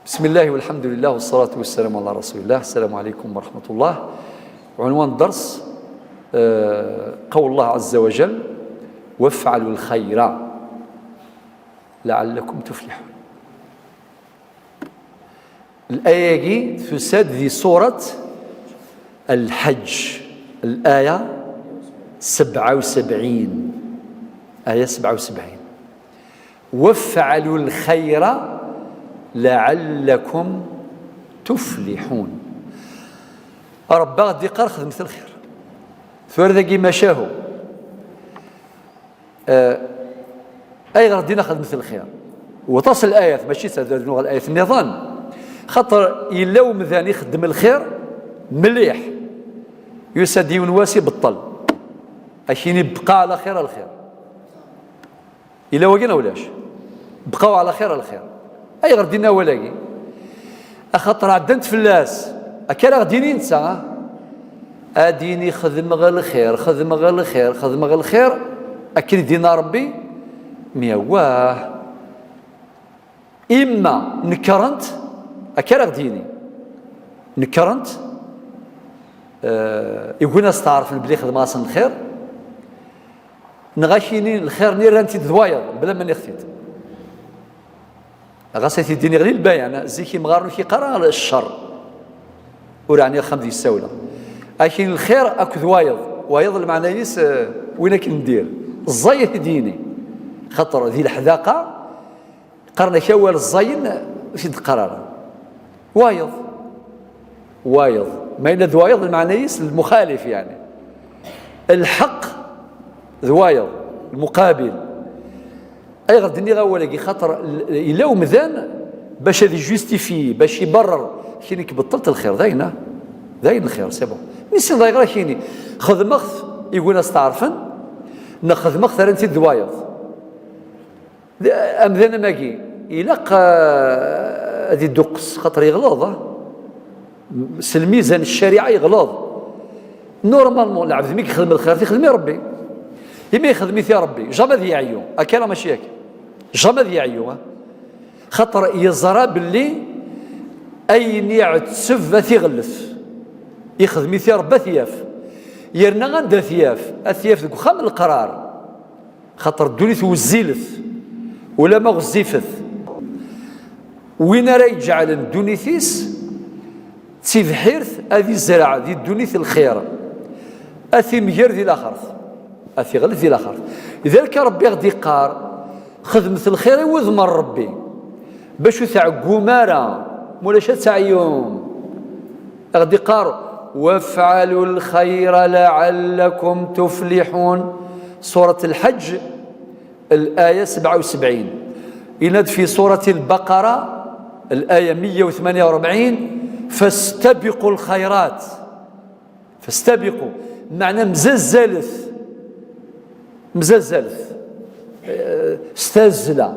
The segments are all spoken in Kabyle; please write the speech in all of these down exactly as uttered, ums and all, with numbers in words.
بسم الله والحمد لله والصلاة والسلام على رسول الله. السلام عليكم ورحمة الله. عنوان الدرس، آه، قول الله عز وجل: "وافعلوا الخير لعلكم تفلحون". الآية دي تساد ذي سورة الحج، الآية سبعة وسبعين، آية سبعة وسبعين: "وافعلوا الخير لعلكم تفلحون". ربي غادي يقار خدمة الخير. ثور ذاكي ما شاهو. آه، أي غادي نخدمة الخير. وتصل الآيات، ماشي تهدر نوع الآيات النظام. خاطر إلا ومذان يخدم الخير مليح، يسد يون واسي بطل. أكيني بقى على خير الخير. إلا وقنا ولاش؟ بقاو على خير الخير. أي غير دينا ولاقي؟ أخاطر عدنت فلاس. أكان غديني نسا؟ أديني خدم غير الخير، خدم غير الخير، خدم غير الخير. أكل دينا ربي. ميا واه. إما نكرنت، أكان غديني. نكرنت، آه، يقولنا استعرف بلي خدم أصلا الخير. Neɣ akini lxir-nni rran-t-id d wayeḍ, bla ma nniɣ-t-id. Ɣas ad t-id-iniɣ di lbayan, zik imɣaren ur k-iqqar ara ccer. Ur ɛniɣ xam d yessawla. Akini lxir akked wayeḍ. Wayeḍ lmeɛna-is, eh, win akken ndir. Ẓẓay ad t-id-yini. Xaṭer di leḥdaqa, qqaren-ak awal ẓẓayen, ur t-id-qqar ara. Wayeḍ. Wayeḍ. Ma yella d wayeḍ, lmeɛna-is lmuxalif, yeɛni. Lḥeqq d wayeḍ, lmuqabil. Ayɣer d-nniɣ awal-agi? Xaṭer l-, yella umdan bac ad ijustifi, bac iberrer, kini-k beṭṭelt lxir, d ayen, ah? D ayen lxir, c'est bon. Mi ssineḍ ayɣer akini, xedmeɣ-t, igun ad steɛrfen, neɣ xedmeɣ-t, rran-t-id d wayeḍ. D-, amdan am agi, ilaq, ah, ad idduqqes, xaṭer yeɣleḍ, ah. S lmizan n ccariɛa yeɣleḍ. Normalement, lɛebd mi yexdem lxir, t-ixdem i Rebbi. Imi yexdem-it i Rebbi, jamais ad yeɛyu. Akka neɣ mačči akka? Jamais ad yeɛyu, ah. Xaṭer yeẓra belli ayen iɛetteb ad t-iɣellef. Ixdem-it i Rebbi ad t-yaf. Yerna anda ad t-yaf? Ad t-yaf deg uxxam n leqrar. Xaṭer ddunit wezzilet, ulama ɣezzifet. Win ara iǧeɛlen ddunit-is d tibḥirt, ad izreɛ di ddunit lxir, ad t-imger di laxert, ad t-iɣlef di laxert. Lidalika Rebbi ɣ-d-iqqar, xedmet lxir i wudem n Rebbi, bac ur tɛeggum ara, mulac ad teɛyum. Ɣ-d-iqqar: "وافعلوا الخير لعلكم تفلحون". Surat Lḥeǧǧ, الآية سبعة وسبعين. Yenna-d في سورة البقرة، الآية مية وثمانية وأربعين: "فاستبقوا الخيرات". فاستبقوا، meɛna mzazzalet. Mzazzalet. Eh, s tazzla.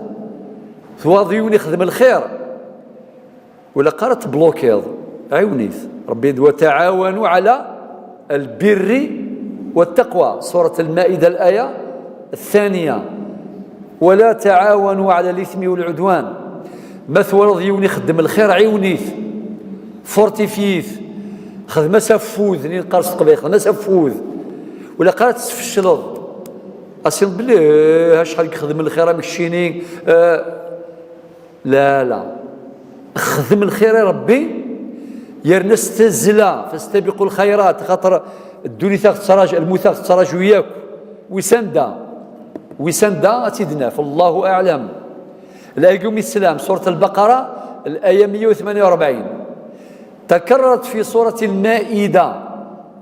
Twaḍ yiwen ixdem lxir. Wala qqar ad tblokiḍ, ɛiwen-it. Rebbi d: "وتعاونوا على البر والتقوى". سورة المائدة الآية الثانية. "ولا تعاونوا على الإثم والعدوان". Ma twalaḍ yiwen ixeddem lxir, ɛiwen-it. Fortify-it. Xdem-as affud, ni neqqar s teqbaylit, xdem-as affud. Wala qqar ad tesfecleḍ. Asineḍ belli, eh, acḥal yexdem lxir am keččini, eh, La, la. Xdem lxir i Rebbi, yerna s tazzla, fastabiqu lxayrat, xaṭer ddunit-a tettraǧu, lmut-a tettraǧu yakk. Wisan da, wisan da ad tt-id-naf, Allahu aɛlam. Lɛegum islam, surat al-Baqara, الآية مية وثمانية وأربعين. تكررت في سورة المائدة.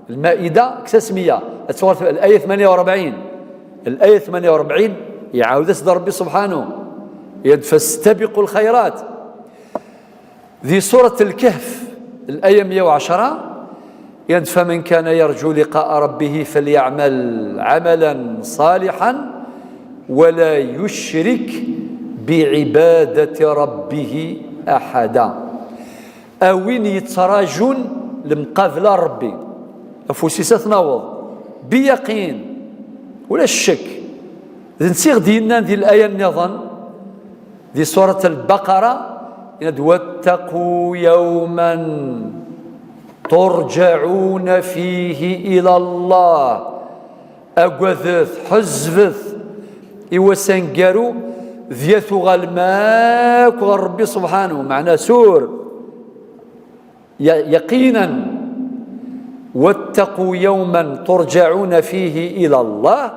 المائدة كتسمية، الآية ثمانية وأربعين. الآية ثمانية وأربعين يعاود أسد ربي سبحانه، يد: "فاستبقوا الخيرات". ذي سورة الكهف، الآية مية وعشرة، يد: "فمن كان يرجو لقاء ربه فليعمل عملا صالحا ولا يشرك بعبادة ربه أحدا". A win yettraǧun lemqabla n Rebbi, afus-is ad t-naweḍ, biyaqin, ulac ccek. D netta i ɣ-d-yennan di laya nniḍen, di surat al-Baqara, Yenna-d: واتقوا يوما ترجعون فيه إلى الله. Agadet, ḥezzbet i wass aneggaru, dya tuɣalem akk ɣer Rebbi subḥanahu, meɛna sur, ya-, yaqinan. واتقوا يوما ترجعون فيه إلى الله.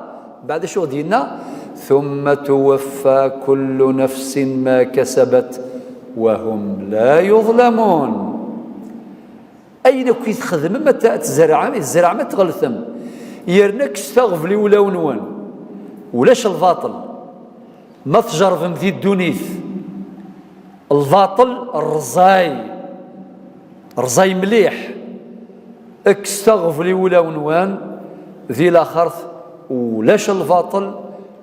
Beɛd acu i ɣ-d-yenna? ثم توفى كل نفس ما كسبت وهم لا يظلمون. Ayen akk i txedmem, ad t-, ad tzerɛem, i tzerɛem, ad tɣeltem. Yerna kkset aɣbel i wulawen-nwen. Ulac lbaṭel. Ma tjerrbem di ddunit, lbaṭel rẓay, rẓay mliḥ. Kkset aɣbel i wulawen-nwen, di laxert ulac lbaṭel,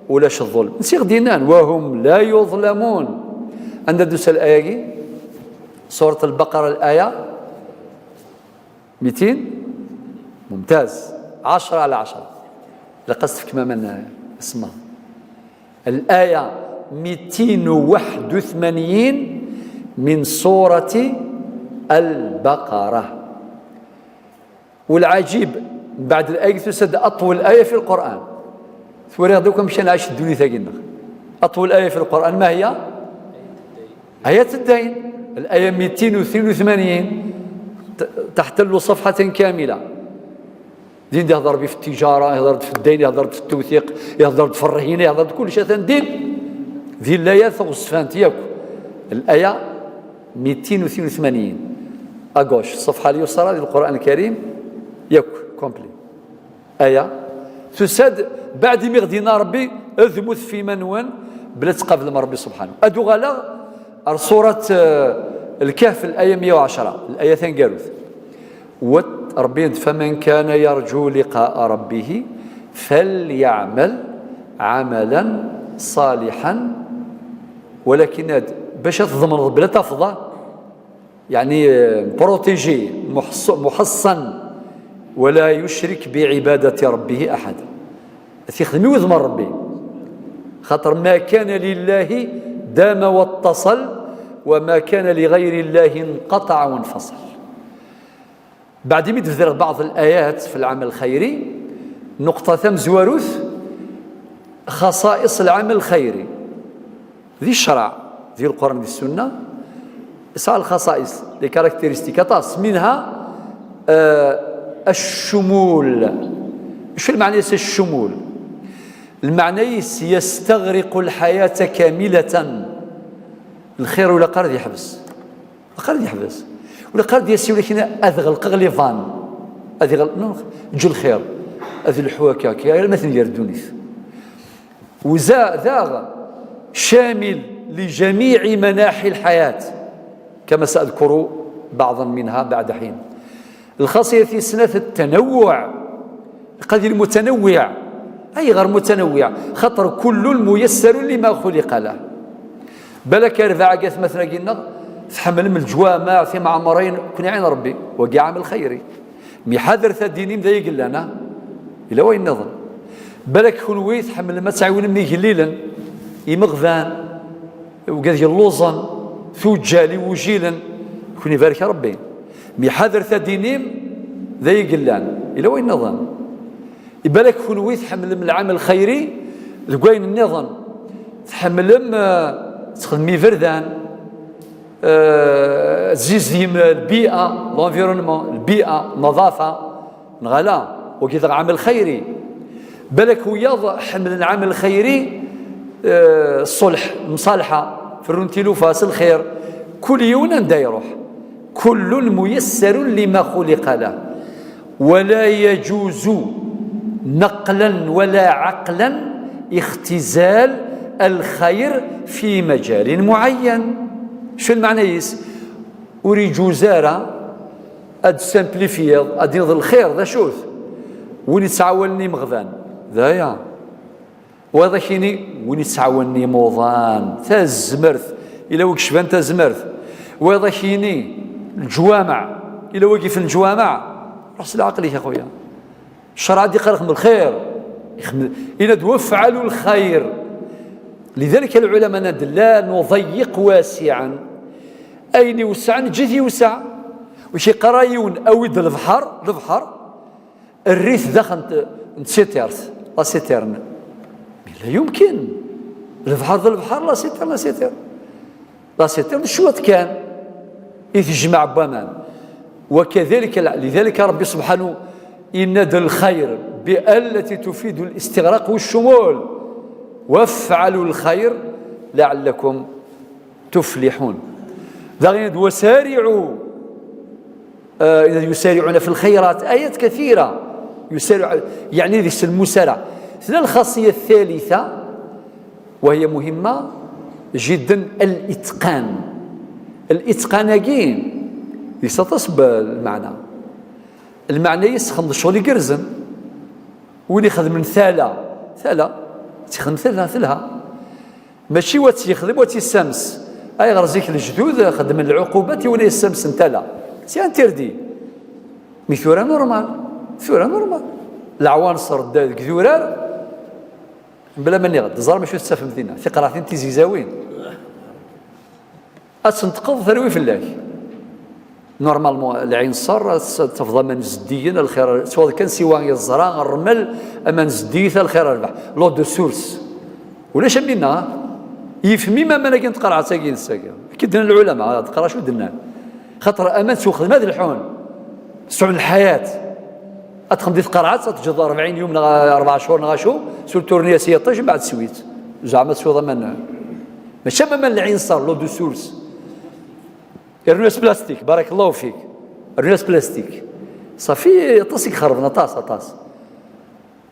ulac ḍulm. Nsiɣ d-yennan: وهم لا يظلمون. Anda d-tusa l-aya-agi? Surat al-Baqara, l-aya mitin. Mumtaz. Ɛecra ɛla ɛecra. Ilaq ad s-tefkem aman, eh, isemmaḍ. L-aya mitin u waḥed u tmanyin min surati al-Baqara. Ulɛajib, mbeɛd l-aya tusa-d aṭwel aya fi Lqur'an. Twariḍ akk amek ad nɛic ddunit-agi-nneɣ. Aṭwel aya fi Lqur'an, ma hiya? Ayat ddayn, l-aya mitin u tnin u tmanyin, t-, تحتل صفحة كاملة. Din d-ihḍer bi f tijara, ihḍer-d f ddayn, ihḍer-d f tewtiq, ihḍer-d f rrhina, ihḍer-d kullec, atan din. Di layat ɣezzfant yakk. L-aya mitin u tnin u tmanyin. À gauche, ṣṣefḥa lyusra di Lqur'an Lkarim, yakk, complet. Aya, tusa-d, beɛd imi ɣ-d-yenna Rebbi: "Dmut f iman-nwen, bla tqablem Rebbi subḥanahu." Ad uɣaleɣ ar surat, eh, Lkehf, l-aya meyya u ɛecra, l-aya taneggarut. Wat Rebbi yenna-d: "Faman kana yarju liqa'a rabbihi falyaɛmal ɛamalan ṣaliḥan." Walakin ad, bac ad tḍemneḍ bla tafḍa, yeɛni, eh, protégé, muḥṣ-, muḥaṣṣan, wala yucrik bi ɛibadati rabbihi aḥada. Ad t-yexdem i wudem n Rebbi. Xaṭer ma kana lillahi dama wattaṣal, wa ma kana li ɣayri llahi inqaṭaɛ wanfasal. Beɛd imi d-bdiɣ beɛḍ l-ayat f lɛamal lxayri, nnuqṭa tamezwarut, xaṣa'iṣ lɛamal lxayri. Di ccreɛ, di Lqur'an, di Ssunna, yesɛa lxaṣa'iṣ, les caractéristiques, aṭas, minha, eh, ccumul. Acu lmeɛna-s ccumul? Lmeɛna-s, yastaɣriqu lḥayata kamilatan. Lxir ur ilaq ara ad yeḥbes. Ilaq ara ad yeḥbes. Ur ilaq ara ad d-yas ula kra ad ɣelqeɣ les vannes. Ad iɣelq, non, eǧǧ lxir. Ad ilḥu akka, akka, arma tnger ddunit. Uza-, daɣ شامل لجميع مناحي الحياة، كما سأذكر بعضا منها بعد حين. Lxaṣiya tis snat, التنوع. Ilaq ad yili متنوع. Ayɣer متنوع? Xaṭer كل ميسر لما خلق له. Balak arbaɛ agi atmaten-agi-nneɣ, tḥemmlem leǧwameɛ, timeɛmarin, ken iɛin Rebbi. Wagi ɛamal xayri. Miḥader ad d-tinim d ay yellan, ah? Yella wayen nniḍen. Balak kunwi tḥemmlem ad tɛiwnem igellilen, imeɣban, wigad yelluẓen, tuǧǧal, igujilen, ken ibarek Rebbi. Miḥader ad d-tinim d ay yellan, yella wayen nniḍen. Balak kunwi tḥemmlem lɛamal lxayri deg wayen nniḍen. Tḥemmlem, eh, txedmem iberdan, eh, tzizdem lbi'a, l'environnement, lbi'a, nnaḍafa, neɣ ala, wagi d lɛamal lxayri. Balak wiyaḍ ḥemmlen lɛamal lxayri, eh, ṣṣulḥ, mṣalḥa, ferrun tilufa s lxir, kul yiwen anda iruḥ. كل ميسر لما خلق له. ولا يجوز نقلا ولا عقلا اختزال الخير في مجال معين. Acu lmeɛna-s? Ur iǧuz ara ad simplifiyeḍ, ad d-tiniḍ lxir d acu-t? Win yettɛawanen imeɣban, d aya. Wayeḍ ad k-yini win yettɛawanen imuḍan, tazmert, ila win yecban tazmert. Wayeḍ ad k-yini leǧwameɛ, ila win yifen leǧwameɛ. Ruḥ s leɛqel-ik a xuya. Ccreɛ ad d-iqqar xdem lxir. Ixdem-, yenna-d: "وافعلوا الخير". لذلك العلماء nnan-d: "لا نضيق واسعا Ayen iwesɛen, eǧǧ-it iwseɛ. Ur k-iqqar ara yiwen, awi-d lebḥer, lebḥer, err-it daxel n t-, n tsiṭirt, la citerne. Mais la yumkin. Lebḥer d lebḥer, la citerne, la citerne. La citerne d cwiṭ kan i tejmeɛ n waman. وكذلك الع-، لذلك ربي سبحانه ينادى الخير بالتي تفيد الاستغراق والشمول. وافعلوا الخير لعلكم تفلحون. Daɣen, وسارعوا، آه، يسارعون في الخيرات، آيات كثيرة. يسارع، يعني ذي المسارعة. Tella الخاصية الثالثة وهي مهمة جدا، الإتقان. الإتقان-agi يسطس بالمعنى. المعنى يسخن الشغل يقرزن. Win ixedmen tala, tala, ad tixdem tala, telha. Mačči wa tt-yexdem, wa tt-yessams. Ayɣer zik lejdud xedmen lɛuqubat i win yessamsen tala? C'est interdit. Mi tura normal, tura normal. Leɛwanṣer d-, deg durar, bla ma nniɣ, teẓram acu tettafem dinna? Tiqraɛtin tizizawin. Ad tenṭqeḍ, terwi fell-ak. Normalement, lɛinṣer, ad s-, tafeḍ aman zeddigen, lxir, ttwaḍ kan siwa iẓra, rrmel, aman zeddiget, lxir rbeḥ. L'eau de source. Ulac am winna, ha? Yif mim aman-agi n tqerɛet-agi n ssaga. Akka i d-nnan lɛulama, ad qraɣ acu d-nnan. Xaṭer aman s uxedm ad lḥun. Sɛun lḥayat. Ad texdem di tqerɛet, ad teǧǧeḍ rebɛin yum neɣ rebɛa cchur neɣ acu, s ur turni-as i yiṭij, mbeɛd teswiḍ. Zeɛma teswiḍ aman. Mačči am aman n lɛinṣer, l'eau de source. Rnu-as plastik, barakallahu fik. Rnu-as plastik. Ṣafi, aṭas i ixerben, aṭas, aṭas.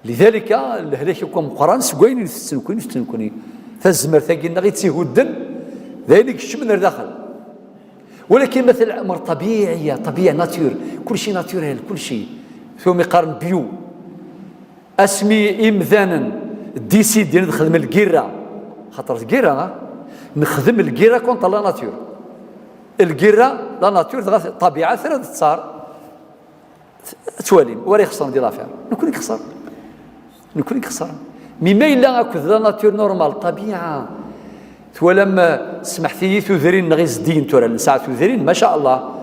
Lidalika, lehlak akk ameqqran seg wayen i ntetten nekkni, nettett nekkni. Tazmert-agi-nneɣ i tt-ihudden, d ayen i ikeččmen ar daxel. Walakin ma tella amr ṭabiɛi, ṭabiɛi, nature, kulci naturel, kulci. Tura mi qqaren bio. Asmi imdanen décidin ad xedmen lgirra, xaṭer lgirra, ha? Nexdem lgirra contre la nature. Lgirra, la nature, dɣa ṭabiɛa tra ad teṭṭar. Ttwalim, wa ara ixesren di l'affaire? Nekkni i ixesren. Nekkni i ixesren. Mi ma yella akked la nature normal, ṭabiɛa. Twalam, eh, smeḥt-iyi tudrin-nneɣ izeddigen tura, nesɛa tudrin, maca Allah.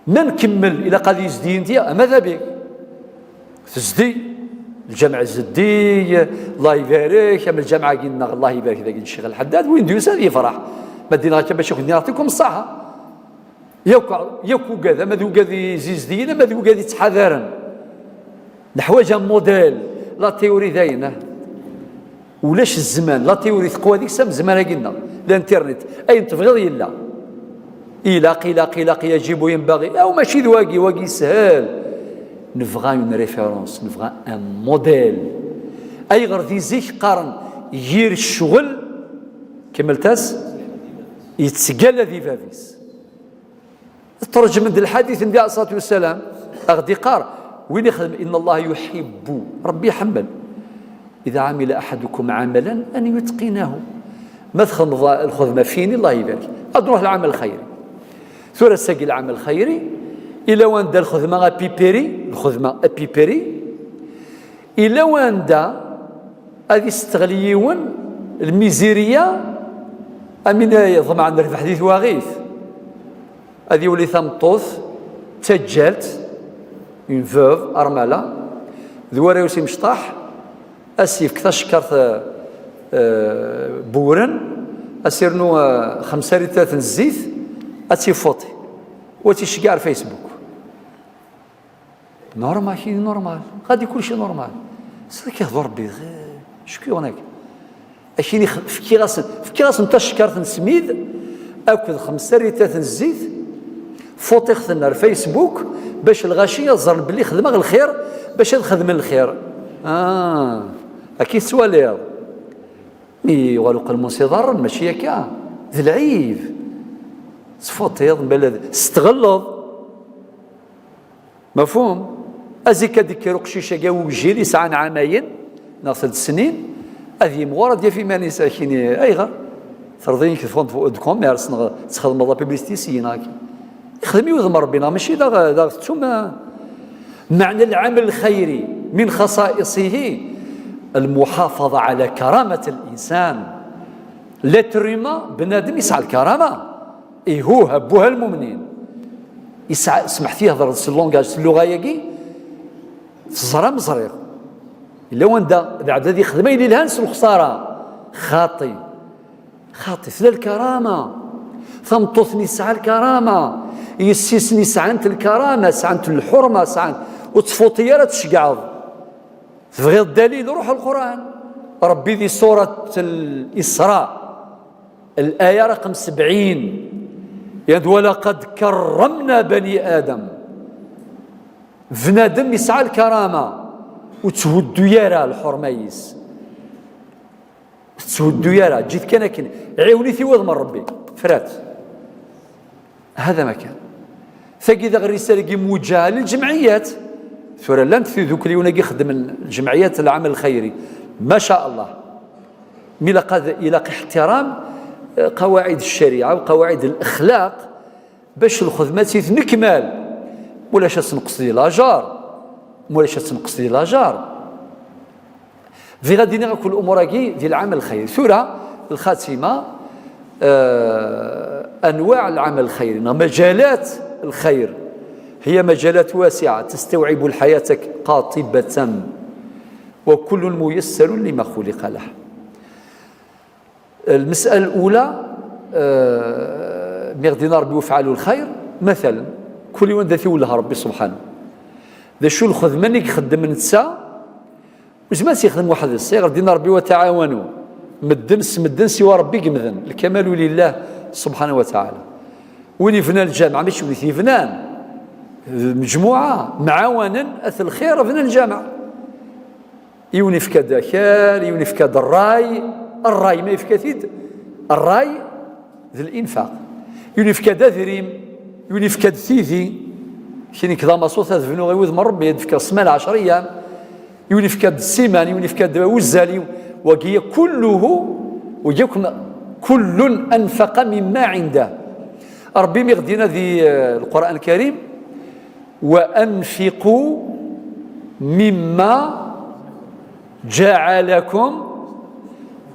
Ma nkemmel, ilaq ad yezdi India, ama d abik. Tezdi, lǧameɛ zeddig, Allah ibarek, am lǧameɛ-agi-nneɣ, Allah ibarek dagi n Ccix Lḥeddad, win d-yusa ad yefreḥ. Ma d-inɣa kan bac akk-nniɣ, ṭikum ṣṣaḥa. Yakk, yakk ugad, ama d ugad izizdigen, ama d ugad ittḥadaren. Neḥwaǧ un modèle, la théorie dayen, ah. Ulac zzman, la théorie teqwa deg-s am zzman-agi-nneɣ, l'internet, ayen tebɣiḍ yella. Ilaq, ilaq, ilaq, yajibu, yenbeɣi, aw mačči d wagi, wagi yeshel. Nebɣa une référence, nebɣa un modèle. Ayɣer di zik qqaren yir ccɣel, kemmelt-as, yettgalla di bab-is. Tṛeǧmen-d lḥadit n Nnbi ɛalayhi ṣṣalatu wassalam, a ɣ-d-iqqar, win ixdem, إن الله يحب, Ṛebbi iḥemmel, إذا عمل أحدكم عملا أن يتقنه. Ma txedmeḍ lxedma fini, Allah ibarek. Ad nruḥ lɛamal lxayri. Tura ass-agi lɛamal lxayri, ila wanda lxedma apipiri, lxedma apipiri, ila wanda ad isteɣli yiwen lmiziriya, am win iḍemɛen rrbeḥ di twaɣit. Ad iwli tameṭṭut d taǧǧalt, une veuve, armala, d warraw-is imecṭaḥ, ad s-yefk tacekkart, eh, eh, buren, ad s-irnu, eh, xemsa litrat n zzit, ad tt-ifuṭi, u ad tt-iceggeɛ ar Facebook. Normal, kini normal. Ɣadi kulci normal. Sida k-ihdur Rebbi, eh, ckiɣ-nak. Akini x-, fkiɣ-asen, fkiɣ-asen tacekkart n smid akked xemsa ritat n zzit, fuṭiɣ-ten ar Facebook, bac lɣaci ad ẓren belli xedmeɣ lxir, bac ad xedmen lxir. Ah, akka i tettwaliḍ. Mi yuɣal uqelmun s iḍarren, mačči akka. D lɛib. Tfuṭiḍ, mbala d-, s tɣelleḍ. Mafhum? Azik ad d-ikker uqcic-agi ugjiḍ yesɛan ɛamayen neɣ telt snin, ad yimɣur, ad yaf iman-is, akini, ayɣer? Terḍi-yak fonds de commerce neɣ txedmeḍ la publicité syin, aki. Ixdem i wudem Rebbi, neɣ mačči d aɣ-, d aɣ-tettum, ah? معنى العمل الخيري من خصائصه المحافظة على كرامة الإنسان. L'être humain, bnadem yesɛa lkarama. Ihuh, abbuh lmumnin. Yesɛa, smeḥt-iyi, hedreɣ s llungaj, s lluɣa-agi, teẓram ẓriɣ. Yella wanda d ɛdad yexdem ayen ilhan s lexsara. Xaṭi. Xaṭi, tella lkarama. Tameṭṭut-nni tesɛa lkarama. Yessi-s-nni sɛant lkarama, sɛant lḥurma, sɛant, ur tfuṭi ara tceggɛeḍ. Tebɣiḍ dalil, ruḥ al Qur'an. Ṛebbi di surat al-Isra, al-aya raqem sebɛin, yenna-d: "Wa laqad karramna bani Adam." Bnadem yesɛa lkarama, ur tthuddu ara lḥurma-is. Ur tthuddu ara, ǧǧet kan akken. Ɛiwen-it i wudem n Ṛebbi. Frat. هذا ما كان. Tagi d aɣerris-agi muǧǧa lǧemɛiyat. Tura llant tidukliwin-agi xeddmen lǧemɛiyat, lɛamal lxayri. Ma sha Allah. Mi ilaq ad, ilaq iḥtiram, eh, qawaɛid ccariɛa u qawaɛid lexlaq bac lxedma ad tt-id-nekmal. Mulac ad tenqes di lajar. Mulac ad tenqes di lajar. Bɣiɣ ad iniɣ akk lumuṛ-agi di lɛamal lxayr. Tura, lxatima, eh, أنواع العمل الخيري، neɣ مجالات الخير، هي مجالات واسعة تستوعب الحياة قاطبة، وكل ميسر لما خلق له. المسألة الأولى, eh, mi ɣ-d-yenna Ṛebbi: "وافعلوا الخير", مثلا, kul yiwen d at iwelleh Ṛebbi subḥanu. D acu lxedma i ixeddem netta, ur yezmir ad tt-yexdem weḥd-s. Ayɣer d-yenna Ṛebbi: "وتعاونوا"? Medden s medden siwa Ṛebbi i yemden. الكمال لله سبحانه وتعالى. Win yebnan lǧameɛ, mačči win t-yebnan. D lmejmuɛa, mɛawanen at lxir, bnan lǧameɛ. Yiwen yefka-d akal, yiwen yefka-d ṛṛay. Ṛṛay ma yefka-t-id, ṛṛay d linfaq. Yiwen yefka-d adrim, yiwen yefka-d tidi. Kini-k d amaṣut, ad bnuɣ i wudem n Ṛebbi, ad d-fkeɣ ssman ɛecṛ iyam. Yiwen yefka-d ssiman, yiwen yefka-d uzzal, yiw-, wagi kulluhu, wagi akk, كل أنفق مما عنده. Ṛebbi mi ɣ-d-yenna di, eh, Lqur'an Lkarim: "وأنفقوا مما جعلكم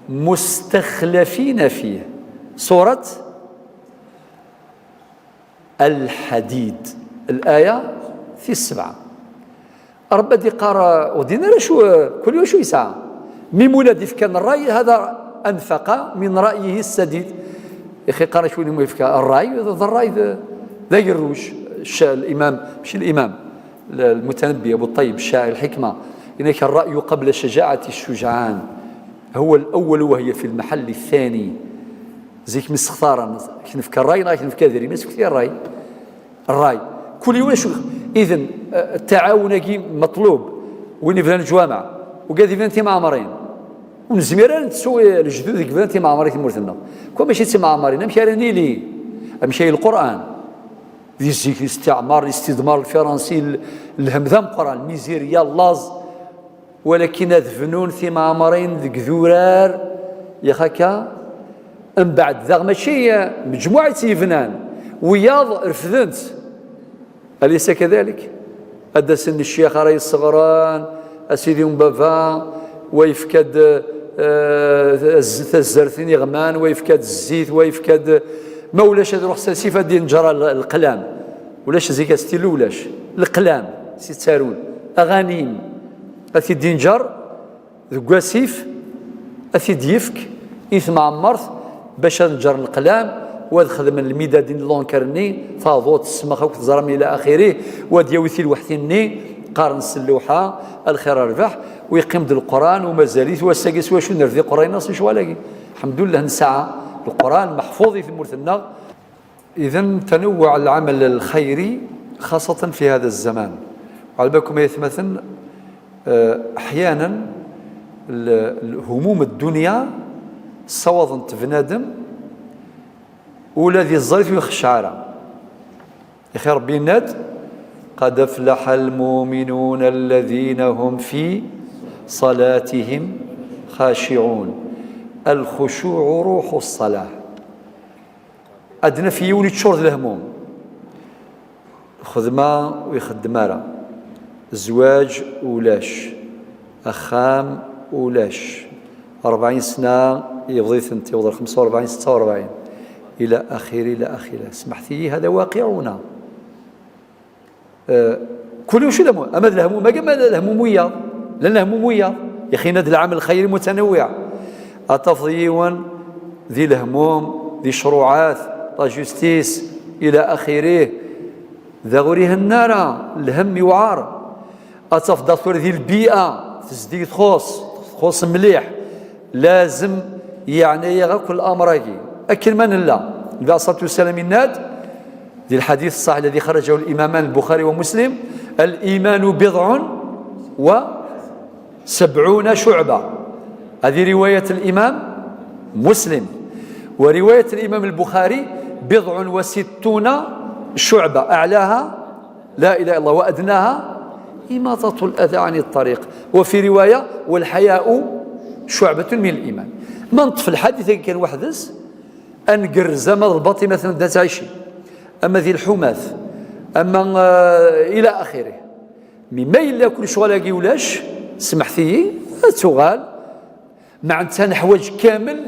مستخلفين فيه". Surat Al-Hadid, al-aya tis sebɛa. Ṛebbi ad iqqar, ur din ara acu, kul yiwen acu yesɛa. Mi mulad ifkan ṛṛay, هذا أنفق من رأيه السديد. Ixi qqar acu ni mu ifka ṛṛay, d ṛṛay d, d agerruj. Cca, l'imam, mačči l'imam, l-, المتنبي أبو الطيب الشاعر الحكمة, yenna-k: "الرأي قبل الشجاعة الشجعان، هو الأول وهي في المحل الثاني". Zik mi sextaren, ad k-nefka ṛṛay neɣ ad k-nefka adrim, ad s-fket ṛṛay. Ṛṛay. Kul yiwen acu. Iden, eh, ttaɛawun-agi meṭlub. Win ibnan leǧwameɛ, ugad ibnan timeɛmrin. Ur nezmir ara ad nettu, eh, lejdud i ibnan timeɛmrin i tmurt-nneɣ. Kwa mačči d timeɛmrin, amek ara nili? Amek ay Lqur'an? Di zik, listiɛmar, listidmar lfiransi, l-, lhem d ameqqran, lmizirya, laẓ. Walakin ad bnun timeɛmrin deg idurar, yax akka? Mbeɛd daɣ mačči, eh, mejmuɛ i tt-yebnan, wiyaḍ refden-tt. Alaysa kadalik? Ad d-asen ccyax ara yesseɣren, a sidi n baba, wa yefka-d, eh, taz-, tazzert n iɣman, wa yefka-d zzit, wa yefka-d, ma ulac ad ruḥ s asif ad d-yenǧer l-, leqlam. Ulac zik astilu, ulac. Leqlam, s ittarun. Aɣanim, ad t-id-yenǧer deg wasif, ad t-id-yefk i tmeɛmert bac ad neǧren leqlam, u ad xedmen lmidadin n l'encre-nni, taḍut, ssmax akk teẓram ila axiri, u ad yawi tilweḥtin-nni, qqaren s lluḥa, a lxir a rrbeḥ, u yeqqim-d Leqran, u mazal-it, u ass-agi s wacu nerdi Qurayna s lecɣal-agi. Lḥemdullah nesɛa Leqran meḥfuḍ i tmurt-nneɣ. إذن تنوع العمل الخيري خاصة في هذا الزمان. وعلى بالكم يا ثمثن, آه، أحيانا ال-، الهموم الدنيا صوض بنادم ولا ذي الظرف يخشعره. يا أخي ربي ناد: "قد أفلح المؤمنون الذين هم في صلاتهم خاشعون". الخشوع روح الصلاة. Ad naf yiwen yeččur d lehmum. Lxedma ur ixeddem ara. Zzwaǧ ulac. Axxam ulac. Ṛebɛin sna yebḍa-tent, yewweḍ ar xemsa u ṛebɛin, setta u ṛebɛin. إلى آخره، إلى آخره. سمحتي، هذا واقعنا. آه، كل شيء لهم، أما الهموم، ما ما الهموم وياض، لأن الهموم وياض. يا أخي، هذا العمل الخيري متنوع. أتفضيون ذي الهموم، ذي شروعات، لا جوستيس، إلى آخره. ذا غوري هنارا، الهم يوعار. أتفضل ثور ذي البيئة، تزدي تخص، تخص مليح. لازم يعني يغا كل أمر أكي. أكل من الله. النبي عليه الصلاة والسلام يناد، ذي الحديث الصحيح الذي خرجه الإمامان البخاري ومسلم: "الإيمان بضع وسبعون شعبة". هذه رواية الإمام مسلم. ورواية الإمام البخاري: "بضع وستون شعبة، أعلاها لا إله إلا الله وأدناها إماطة الأذى عن الطريق". وفي رواية: "والحياء شعبة من الإيمان". ما نطف الحديث كان وحدس، أنقر زمان الباطي مثلًا دا تعيشي، أما ذي الحومات، أما، آه، إلى آخره. مما إلا كل شغل أجي ولاش، سمحتي، تغال. مع أنت نحوج كامل،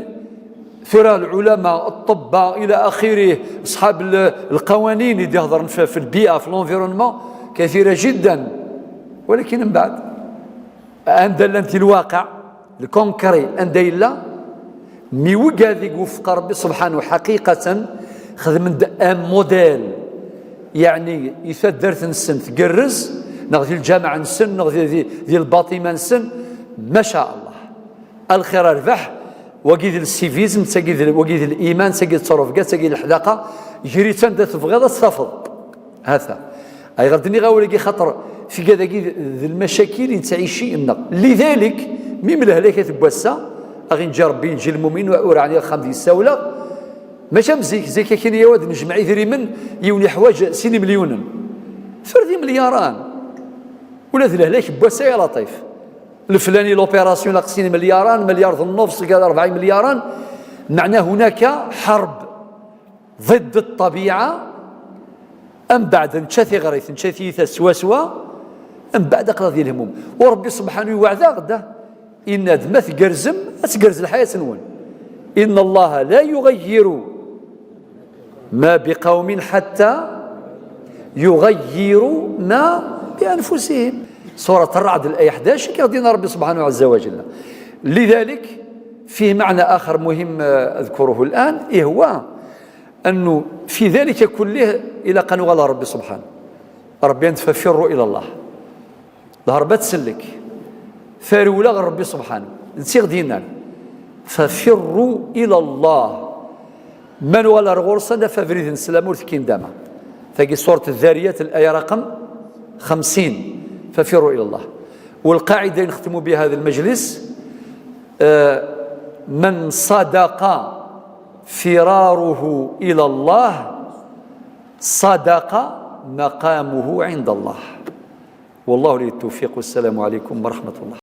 ثرى العلماء، الطباء، إلى آخره، أصحاب ال-، القوانين اللي يهضرن في، في البيئة، في l'environnement، كثيرة جدًا. ولكن من بعد، عند الواقع، الكونكري، عند إلا، مي وقع ذيك وفق ربي سبحانه حقيقة، خدم د-، ان موديل، يعني، يثدرت نسن تقرز، نغذي الجامعة نسن، نغذي ذي، ذي الباطمة نسن، ما شاء الله. الخير ربح، وقيد السيفيزم، تقيد ال-، وقيد الإيمان، تقيد الترفقة، تقيد الحداقة، جريت أنت تبغيض تستفض. هذا. أي غردني غاولي خاطر في كذا كي ذي المشاكل تعيشي إنك. لذلك، مي من الهلاكة بوسا، أغي نجي ربي، نجي المؤمن، ورعني الخام دي الساولة. ماشي مزيك، زي كي كاين يا واد نجمع يدري من يوني حواج سيني مليون. فردي ملياران. ولا ذي الهلاك بوسا يا لطيف. الفلاني لوبيراسيون ناقصين ملياران، مليار ونص، قال أربعين ملياران. معناه هناك حرب ضد الطبيعة. أم بعد نشا ثغريث، نشا ثيثا سوا سوا. أم بعد أقرا ذي الهموم. وربي سبحانه يوعد غدا. إن ما تقرزم، تقرز الحياة نون. إن الله لا يغير ما بقوم حتى يغيروا ما بأنفسهم. سورة الرعد، الآية حداش، كيعطينا ربي سبحانه عز وجل. لذلك فيه معنى آخر مهم، آه، أذكره الآن، إيه هو أنه في ذلك كله إلى قنوغل ربي سبحانه. ربي أنت ففروا إلى الله. الهربة تسلك. فاروا إلى ربي سبحانه. نسيغ دينان. ففروا إلى الله. من ولا رغورسا لا فابريد السلام ورثكين داما. فقي سورة الذاريات الآية رقم خمسين. ففروا إلى الله. والقاعدة نختم بها هذا المجلس، آه، من صدق فراره إلى الله صدق مقامه عند الله. والله لي التوفيق، والسلام عليكم ورحمة الله.